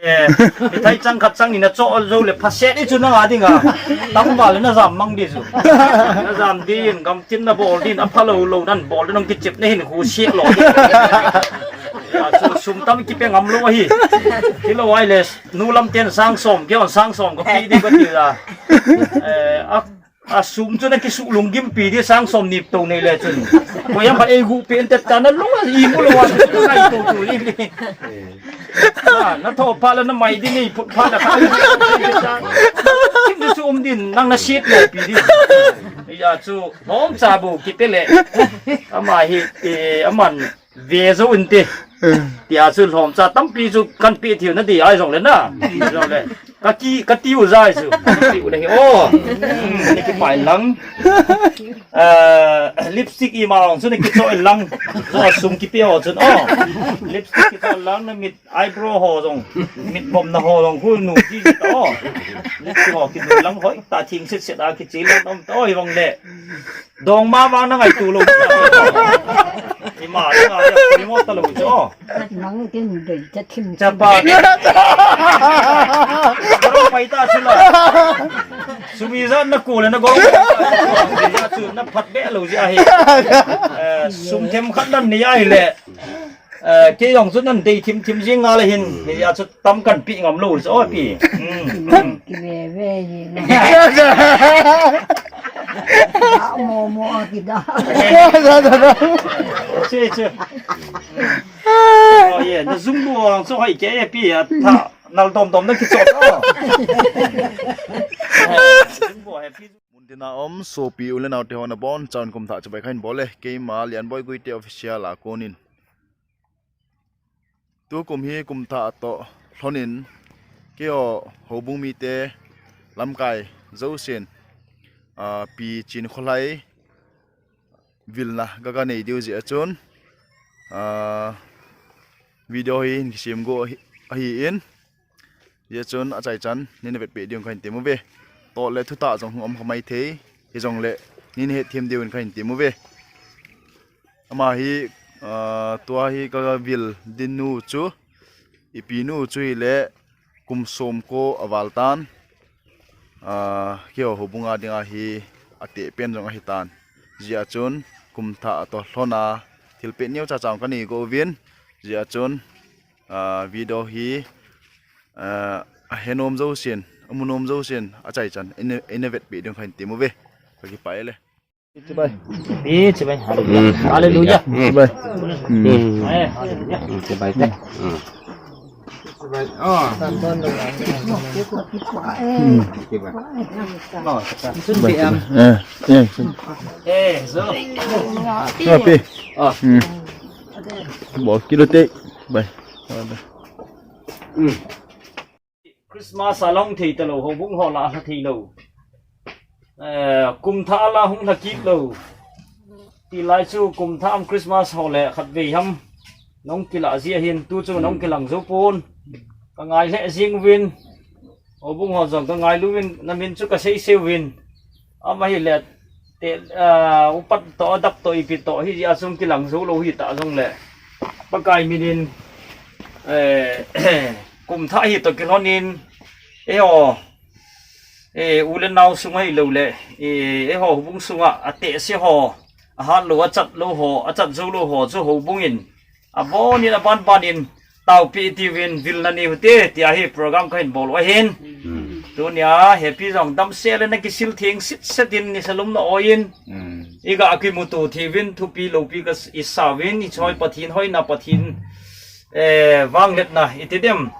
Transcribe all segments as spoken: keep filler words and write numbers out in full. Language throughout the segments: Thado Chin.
Eh, mithai chang khat chang ni na cho jou le phaset i chu nanga dinga. Tangval le na jam mang di chu. Na jam din, gamtin na bol din, apha lou lou nan bol din, nong kichep na hin khu siek lou. A chu sum tam kipe ngam lou ahi. Kilo ai le, nu lam ten sang som, keion sang som kapi di kati a. Eh, a, a sum chu na kisuh lunggimpi di sang som nip to nei le chun. Koiam ba ei gu pen te ta na lung a i mu lou a chu na ngai to tu i. Na, na tho pha la na mai di ni phut pha la kha. Kim di chu um din nang na sit le pi di. Ya chu hom cha bu kite le. Ama hi, eh, aman ve zo inte. Tia chu lhom cha tampi chu kan pi thiu na di ai jong le na. Jong le. Ka ki, ka tiu jai chu. Ka tiu le hi. Oh. Hmm, ni ki pai lang. Eh, lipstick i ma ong chu ni ki choi lang. Chu sum kipe ho chun. Oh. Lipstick ki choi lang na mit eyebrow ho jong. Mit bom na ho jong. Hu nu ki ki to. Lipstick ho ki nu lang hoi. Ta thing sit sit a ki chi lang om to i vong le. Dong ma vang na ngai tu lo. Ima na ngai ko mo ta lo cho. Nang kin dei cha thim. Cha pa. Ro pai ta sila. Sumi za na ko le na go. Na chu na phat be lo ji a hi. Eh, sum them khat nan ni ai le. Eh, kei jong chu nan dei thim thim jing nga le hin, hia chu tam kan pi ngam lo chu, o pi. Hmm. Ki ve ve ji na. Da mo mo a ki da. Che, che. Oh, yeah, na zum bu ang chu hoi ke pi a tha, nal dom dom na ki chot, oh. Eh, zum bu he pi. Muntina um, sopi u le nau te ho na bon, chan kum tha chu bai khan bol e, keima Lianboi Guite Official a konin. Tukum hi kum thah toh lhonin, keiho houbung mite lamkai jousen, ah, pi chin kholai vilna ka, ka nei diu jeh a chun, ah, video hi hin kisem go ahi, ahi in, jeh a chun achaichan nina vetpeh diu kahin tem uve. Toh le thutah jong hung um kha mai thei, hijongle nina hetthem diu in kahin tem uve. Ama hi, ah, tua hi ka vil dinnu chu, ipi nu chu hile kum som ko aval tan, ah, keiho houbung a dinga hi ateh pen jong ahi tan. Jeh a chun kum thah toh lhona thilpeh neo cha cha ka nei go uvin. Jeh a chun, ah, video hi, ah, ahe nom jousen, amu nom jousen, achaichan ina, ina vetpeh diu kahin tem uve. Ka kipah e le. Chibai. Eh, chibai. Hallelujah. Mm. Hallelujah. Chibai. Mm. Eh, hallelujah. Mm, chibai te. Mm. Chibai. Oh. Mm. Chibai. Oh, chibai. Sun chibai, pi am. Chibai. Eh, eh, sun. Eh, so. Chibai, pi. Oh. Mm. Bol kilo te. Bai. Mm. Christmas a long thei talou, houbung ho la la thei lou. Eh, kum thah la hung la kit lou. Tilai chu kum thah am Christmas ho le khatvei ham. Nong kila jeh hin tu chu nong kilang jou pon. Ka ngai le jing uvin. Houbung ho jong ka ngailu uvin, na min chu ka sei sei uvin. Ama hile, te, ah, upat toh, adap toh, ipi toh, hi a sung kilang jou lou hita jongle. Pakai min in, eh, kum thah hi toh kilhonin, eiho, eh, u le nao sung ahilou le, eh, eiho houbung sunga, ateh se ho, ahat lou, achat lou ho, achat jou lou ho, chu houbung in, abonin, aban banin, taopi tiuvin, vilna nei ute, tia hi program kahin bol u ahin. Hmm. Tunia, hepi jong damsel le na kisil theng sit setin, nisa lum na oiyin. Hmm. I ga kimuto thei uvin, thupi loupi ka s-, i sa uvin, i choi Pathen hoina, Pathen, eh, vangletna, i ti dem.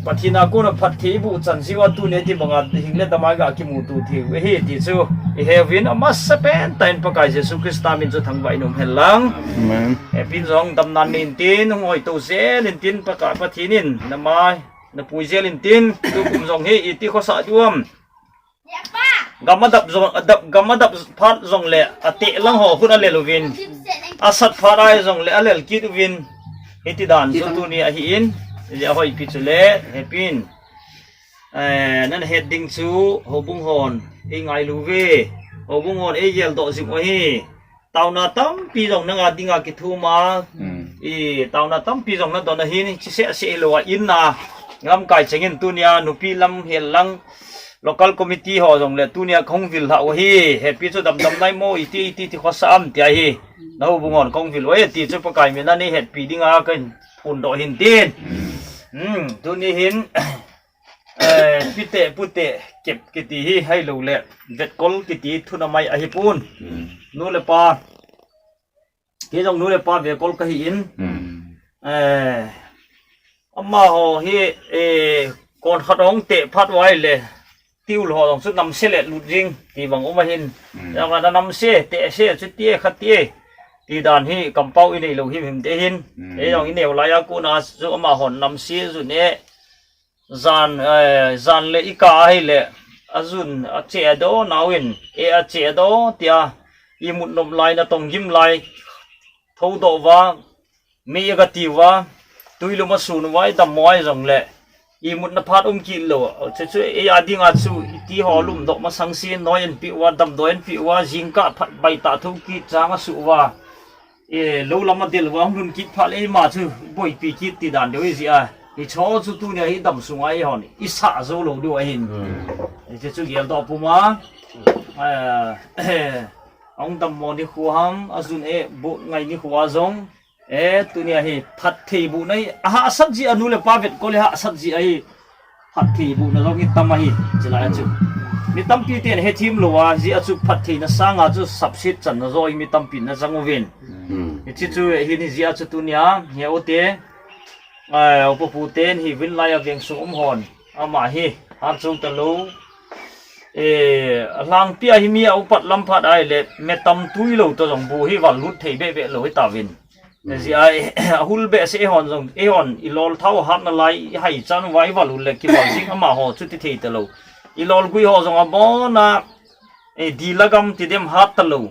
Pathen a kona phatthei i boh chan jeh uva tunia ti banga hing le dam a i ga kimuto thei u ahi ti chu i he uvin, amasapen tah in Pakai Jesu Christa min chu thangvah in um hen lang. Amen. Hepi jong damna nei intin, hung hoito jel intin, Pakai Pathen in na mai, na pui jel intin, tukum jong hi iti khosa diu ham. Gam adap jong, adap, gam adap phat jongle, ateh lang ho khut alel uvin. Asat phat ahi jongle, alel kit uvin. Hiti dan chu tuni ahin, hijeh a hoipi chule, hepin. Eh, nana het ding chu, houbung hon, ei ngailu uve. Houbung hon, ei geldoh jing u ahi. Taona tampi jong nanga dinga kithum a. Hmm. I taona tampi jong nadon ahin, hiche seh seh hilou a in a. Lamkai chengin tunia nupi lam hel lang local committee ho jong le tunia kahung vil lha u ahi. Hepi chu damdam nai mo iti iti ti khosa am tia hi. Na houbung hon kahung vil u ahi ti chu Pakai mina nei hetpi dinga kahin phondoh hin tin. Hmm, tuni hin eh, pite pute kep kiti hi hai lo le vetkol kiti thuna mai ahi pun. Nu le pa Kei jong nu le pa vekol kahi in. Eh, amaho hi, eh, kon khat hong teh phat uva ahile, tiul ho jong chu namse le lut jing ti vang um ahin. Jong ana namse, tehse, chuti e, khati e ti dan hi kampau inei lou himhim te hin. Ei jong inei u laiya kona chu amahon namse jun e, Jan, eh, jan le i kah ahile, ajun, ache do, nauvin, e ache do, tia, imut nop lai, natong gim lai, thoudoh uva, mei aga ti uva, tui lum asun uva, idammo ahi jongle, imutna phat um kit lou, chuchu, ei a dinga chu, iti ho lumdoh masang se, noi anpeh uva, damdoi anpeh uva, jingkah phat baitah thou kit, chang asuh uva, E, lou lam a del uva hung lhun kit phat le eima chu boipi kit ti dan deu ahi jeh a. Hicho chu tunia hi dam sunga eihon isah jou lou diu ahin. Hiche chu geldoh puma. Eh, ahung dammo nikho ham, ajun e, boh ngai nikho a jong. E, tunia hi phatthei bohna hi ahahsat jeh a nu le pa vetkol hi hahsat jeh ahi. Phatthei bohna jong hi tam ahi, chulai a chu. Mi tampi ten hethem lou a, jeh a chu phattheina sanga chu sapset channa joh hi mi tampi na chang uvin. Hiche chu hin hi jeh a chu tunia, he u te, eh, upa pu ten hi Vinlai a veng sung um hon, ama hi, hat jou talou. Eh, alangpi a hi mi a upat lam phat ahile, metam tui lou toh jong bu hi val lut thei beh beh lou hi tauvin. Jeh a, ahul behseh eihon jong, eihon ilol thao hatna lai, ihai chan uva ival u le kival jing amaho chuti thei talou. Ilol gui ho jong abona, eh, di lagam ti dem hat talou.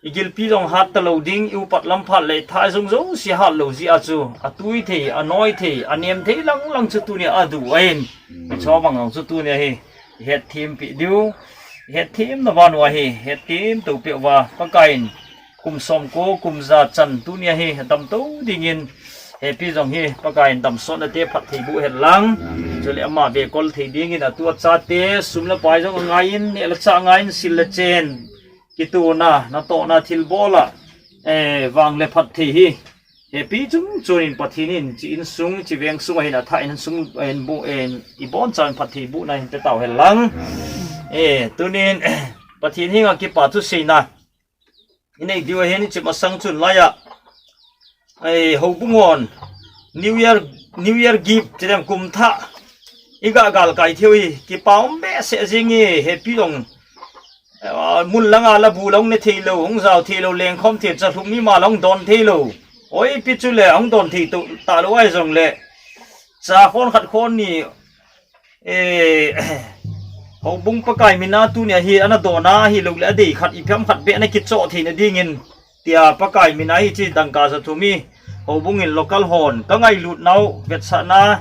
Igilpi jong hat talou ding, iupat lam phat le thai jong jouse hat lou jeh a chu, atui thei, anoi thei, anem thei lang lang chu tunia adu ahin. Chobang jong chu tunia hi, hetthem peh diu, hetthem na vang uva hi, hetthem to peh uva, Pakai in, Kum somko, kum ja chan tunia hi damtou dingin, hepi jong hi, Pakai in damsotna te phatthei boh hen lang. Chule ama vekol thei dingin atu achate, sum le pai jong angaiyin, neh le chah angaiyin, sil le chen. Kitona, natohna thilbol a, eh, vang le phatthei hi. Hepi chung chunin Pathen in, chi insung, chi veng sung ahin athah in sung, ahin bu, ahin ibon chauvin phatthei bohna hin pe tau hen lang. Eh, tunin, Pathen henga kipa thuseina. Inei diu ahin, hiche masang chun laiya. Ei, houbung hon. New Year, New Year gift, chidem kum thah. Iga galkai thei u hi, kipa um behseh jing e, hepi jong. Eh, mun langa la bu la hung ne thei lou, hung jao thei lou, lengkhom thei, chalhum ima la hung don thei lou. Oi, pi chule, hung don thei to, talou ahi jongle. Cha khon khat khon ni, Eh, houbung Pakai mina tunia hi ana dona hilou le adei khat ipi ham khat beh ana kichoh theina dingin tia Pakai mina hiche dangka ja thum hi houbung in local hon ka ngailut nau vetsahna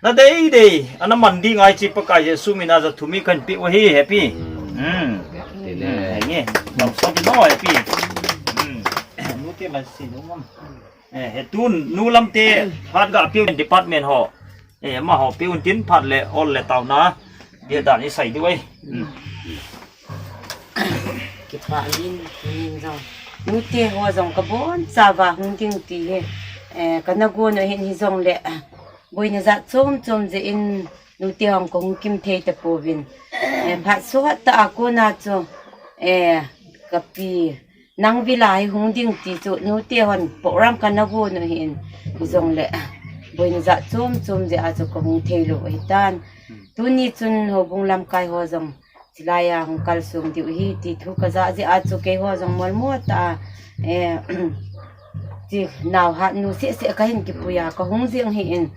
na dei dei ana man ding ahi chi Pakai Jesu mina ja thum hi kahin peh u ahi hepi. Hmm. Tine. Hmm, henge. Dam so di no hepi. Hmm. Nu te man si nu mam. Eh, he tun nu lam te hat ga piu department ho. Eh, amaho piu tin phat le ol le tauna. Dia dan isei diu ahi. Hmm. Kipa min, min jong. Nu te ho jong kabon chauva hung ding ti hi. Eh, kana gon u hin hijongle. Boina jat chom chom jeh in nu te hon kahung kim thei tapouvin. Eh, phat sot tah a kona chu. Eh, kapi. Nang vil a hi hung ding ti chu, nu te hon program kana gon u hin, hijongle, boina jat chom chom jeh a chu kahung thei lou ahitan. Tuni chun houbung lamkai ho jong, chilai a hung kalsong diu ahi ti thu kaja jeh a chu keiho jong molmo tah a, eh, chi nau hat nu seh seh kahin kipui a, kahung jing ahin,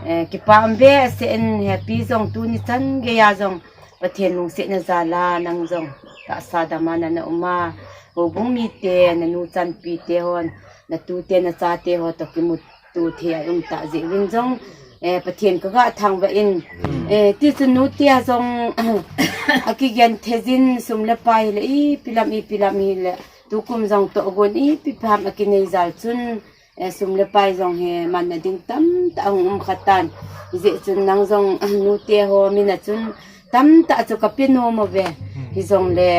eh, kipa um behseh in, hepi jong tuni chan geiya jong, Pathen lungsetna jal a nang jong tahsa dam a nana um a, houbung mite, nanu chanpi te hon, natute nachate ho toh kimuto thei a um tah jeh uvin jong, eh, Pathen kaga thangvah in, eh, tichun nu tia jong akigenthei jin sum le pai hile ipi lam ipi lam hile tukum jong tohgon ipi ham akinei jal chun, eh, sum le pai jong hi manna ding tamtah ahung um kha tan. Hijeh chun nang jong, nute ho min a chun tamtah chu kape nom uve. Hijongle,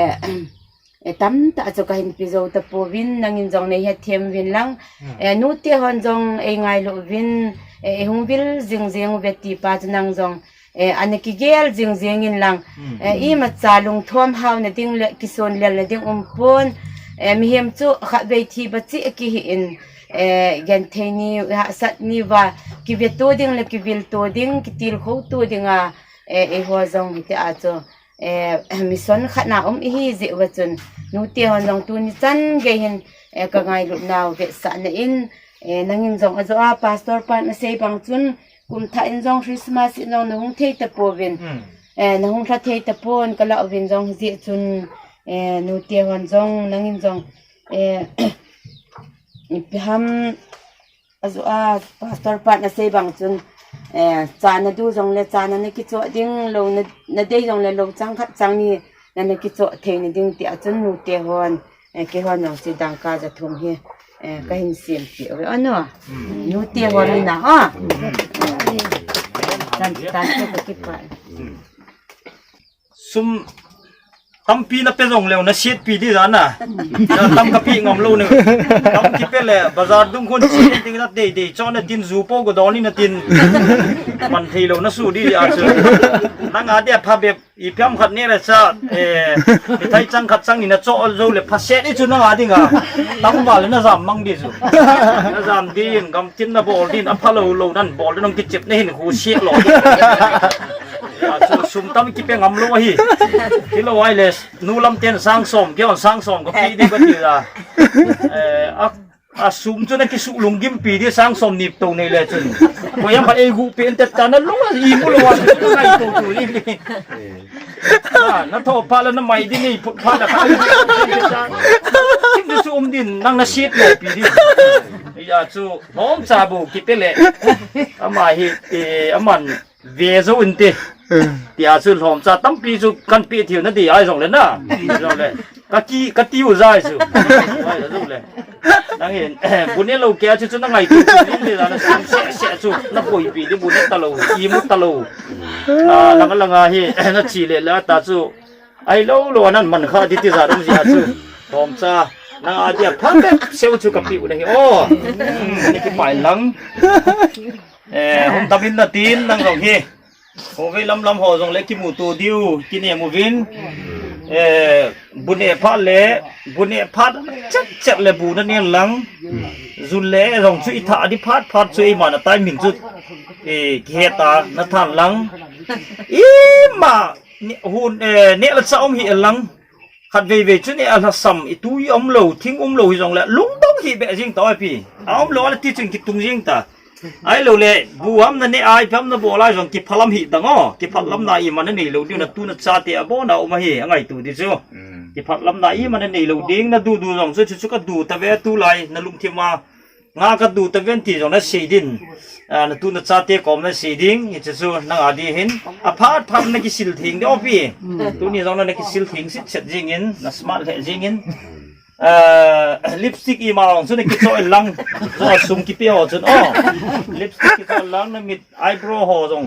eh, tamtah chu kahin pe jou tapouvin, nangin jong nei hethem uvin lang. Eh, nute hon jong ei ngailu uvin, eh, ei hung vil jing jing uve ti pa chu nang jong, eh, ana kigel jing jing in lang. Eh, imacha lungthom haona ding le kisonlelna ding umpon. Eh, mihem chu khatvei thi ba cheh kihi in, eh, genthei ni, hahsat ni uva, kiveto ding le kivilto ding, kitilkhouto dinga, eh, eiho jong hitia chu, eh, mission khat na um ihi jeh uva chun, nute hon jong tuni chan gei hin, eh, kangailutnau vetsahna in, eh, nangin jong ajoa, Pastor pan asei bang chun, kum thah in jong Christmas in jong nahung thei tapouvin, eh, nahung lha thei tapon, kalah uvin jong hijeh chun, eh, nute hon jong, nangin jong, eh, ipi ham, ajoa, Pastor pan asei bang chun, eh, cha nadu jongle cha nana kichoh ding, lou na, nadei jongle lou chang khat chang ni nana kichoh theina ding tia chun nute hon, eh, keihon jong chu dangka ja thum hi, eh, kahin sempeh uve, ano. Nute hon ina, a. Tan, tan chu kakipah. Sum tampi nape jongleu nasetpi di jana. Tam kape ngam lou ne. Tam kipe le bazar dung khun che ding nadei dei choh natin, ju po godol ni natin. Man thei lou nasu di a chu. Nanga dia phabep ipi ham khat neh le chah, eh, mithai chang khat chang ni nachoh jou le phaset i chu nanga dinga. Tangval le najam mang di chu. Najam din, gamtin nabol din, aphalou lou nan bol din, nong kichep nahin khu sieh lou. A chu sum tam kipe ngam lou ahi. Hilou ahile, nu lam ten sang som, keihon sang som kape di kati a. Eh, a, asum chu nakisuh lunggimpi di, sang som ni tou nei le chun. Koiham khat eigu pen tet ta nalung a imu lou a chu nangaito tu di. A, natho phat le namai di nei phut phat le khat. Sim di chu um din, nang naset lopi di. Hia chu lhomcha bou kipe le. Ama hi, eh, aman ve jou inte. Tia chu lhomcha tampi chu kanpe thei u nadei ahi jongle na. Jongle. Kaki, kati u jai chu. Ai, jongle. Nangin, bu ne lou kei a chu chu nangaito din le la nasum seh seh chu. Napoipi di bu ne talou, imu talou. A, langa langa hi, nache le la ta chu. Ahilou lou anan man kha di ti ja dong jia chu. Lhomcha. Nanga dia phabep seu chu kape u nahi. O. Hmm, nakipah in lang. Eh, hung tam in natin, nang jong hi. Khovei lam lam ho jongle kimuto diu, kinem uvin. Eh, bu neh phat le, bu neh phat chet chet le bu nanen lang. Jun le jong chu itha di phat phat chu eima na timing chu, eh, kihe ta nathan lang. Ima, ne, hun, eh, neh le chah um hi lang. Khatvei vei chu neh a lhasam, itu i umlou, thing umlou hijongle, lungdong hih beh jing ta, o pi. A umlou a le ti chun kitung jing ta. Ahilou le, bu ham naneh a, ipi ham nabol a jong kiphalam hih tang o. Kiphalamna ima nanei lou diu, natu nachate abon a um ahi, angaito di chu. Kiphalamna ima nanei lou ding, nadu du jong chu, chu chu kadu tave tulai, nalungthim a. Nga kadu taven ti jong nasei din. A, natu nachate kom nasei ding, hiche chu nanga di hin. Aphat phat nakisil theng di, o pi. Tuni jong nakisil theng sitset jing in, nasmart lheh jing in. A, lipstick ima jong chu nakichoh in lang. Chu sum kipe ho chun, o. Lipstick kichoh in lang, namit eyebrow ho jong.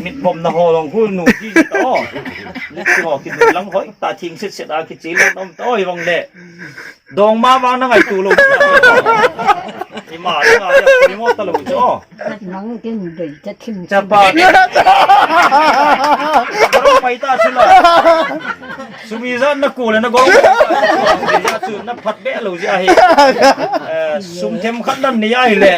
Mit bomna ho jong khu nu ji ji ta, o. Lipstick ho kinu lang hoi ta theng sitset a kiche lang um ta, o, hivang le. Dongma vang nangaito lou. Ima, ima, ima, ima talou chu. Nang kin dei cha thim. Chapa. Gorong pai ta chu la. Sum ijat nako le nagorong pai ta chu. Chu naphat be lou jeh ahi. Eh, sum themkhat nanei ahile.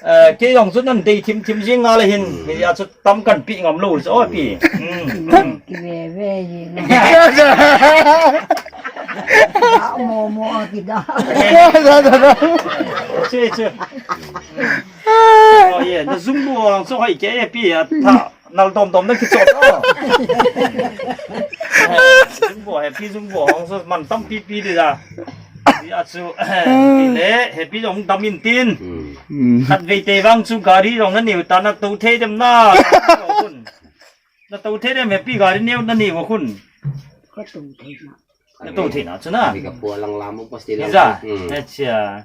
Eh, kei jong chu nan dei thim thim jing ngal ahin, hia chu tam kanpe ngam lou chu, o pi. Hmm, hmm. Kive ve jing. Da mo mo kida. Che, che. O ye, na jumbo ang chu hoi ke e pi a tha. Nal dom dom na kichot, o. Eh, jumbo, happy jumbo, hong so man tampi pi di da. Di a chu, eh, ti le, happy jong dam in tin. Hmm. Khatvei te vang chu gari jong na neu ta, nato thei dem na. Nato thei dem happy gari neu na neu khun. Kato thei na. Nato thei na chu na. Di ka po lang lam mo pasti lang. Iza. Hmm. Acha.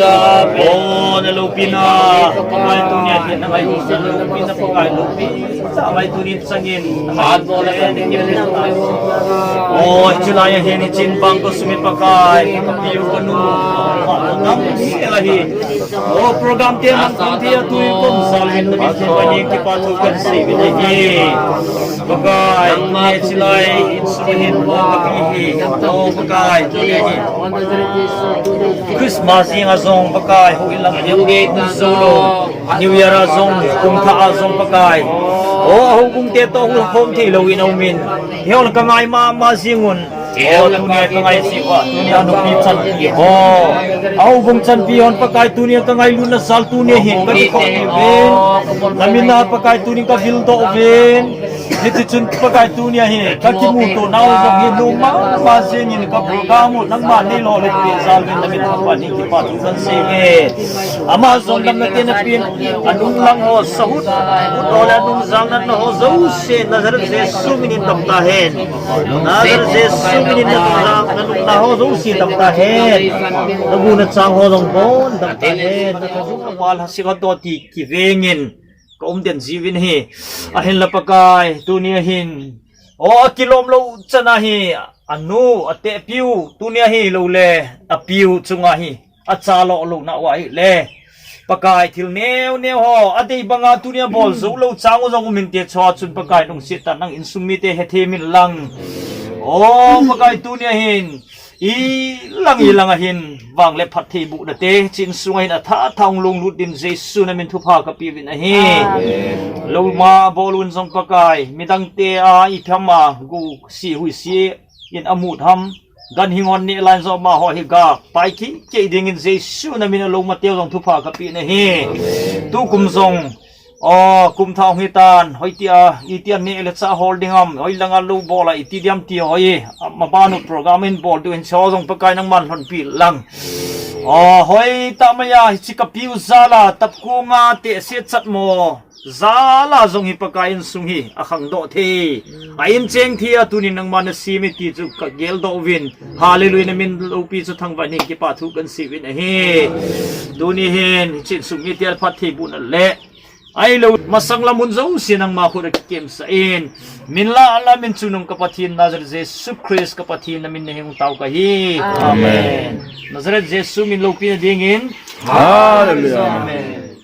Amen. Oh, na loupina. Pakai tunia hin na ngai na loupina Pakai loupi. Sa mai tunin sangin. Oh, chilai hin chin bang ko sumi Pakai. Kapiu kanu. Nam sila hi. Oh, program te man kon thei a tui kon salin na bisu pani kipathu kan sei ve hi. Pakai, ne chilai in suhin mo kapi hi. Oh, Pakai, ne hi. Christmas jing a jong Pakai, ho ilang hiu ge kun solo. New Year a jong, kum tha a jong Pakai. Oh, ho kum te to hul khom thei lo in aumin. Hiol ka ngai mama jingun. Oh, tunia ka ngai si wa, tunia nupi chanpi ho. Au bung chanpi hon Pakai tunia ka ngailutna jal tunia hin ka kikhop ni ven. Na min a Pakai tunin ka vil doh ven. Hiti chun Pakai tunia hi ka kimuto nau bung hi nung mama jingin ka program u nangma nei lo le pe jal ven na min a pa ni kipathu kan sei ve. Ama jong damna te na pin, anung lang ho sahut, hut ho le anung jang natna ho jouse Nazareth Jesu minin dam ta hen. Nazareth Jesu minin na nung jang, na nungna ho jouse dam ta hen. Na bu na chang ho jong bon dam ta hen. Na ka jung na pal ha sing a to ti kivengin ka um den jiuvin hi. Ahinla Pakai, tunia hin. O, akilom lou chan a hi, anu, atehpiu, tunia hi lou le, apiu chunga hi. achalo louna uva ahile, Pakai, thil neo neo ho adei banga tunia bol jou lou chang u jong um inte, chua chun Pakai, lungset tah in nang insung mite hethem in lang. O Pakai, tunia hin ilang ilang a hin vang le phattheibohna te hiche insung a hin atha tha hung lunglut din Jesu namin thupha kapeuvin ahi. Amen. Lou ma bol un jong Pakai, midang te a itham a, gu si hui si in amut ham, ganhing hon neh lai jong amaho hi ga pai kei kei dingin Jesu namin a lou ma teu jong thupha kapeuvin ahi. Tukum jong, o, kum thah hung hitan, hoitia itia neh le chah hol ding ham, hoilang a lou bol a iti diam ti hoi, maban u program in bol diu hin, hicheho jong Pakai nangman lhonpi lang. O, hoitah mai a hiche kapiu jal a tapkong a tehse chatmo jal a jong hi Pakai insung hi akhangdoh thei, a incheng thei a tunin nangman nasem e ti chu kageldoh uvin. Hallelujah, namin loupi chu thangvah in, kipa thu kaseipeh in ahi. Tuni hin hiche insung mite a phattheibohna le ahilou masang lam mun jouse nangma khut a kikemsah in, min lah a lah a min chungnung ka Pathen, Nazareth Jesu Christ ka Pathen namin a hung tao kahi. Amen. Nazareth Jesu min loupina dingin. Hallelujah. Amen.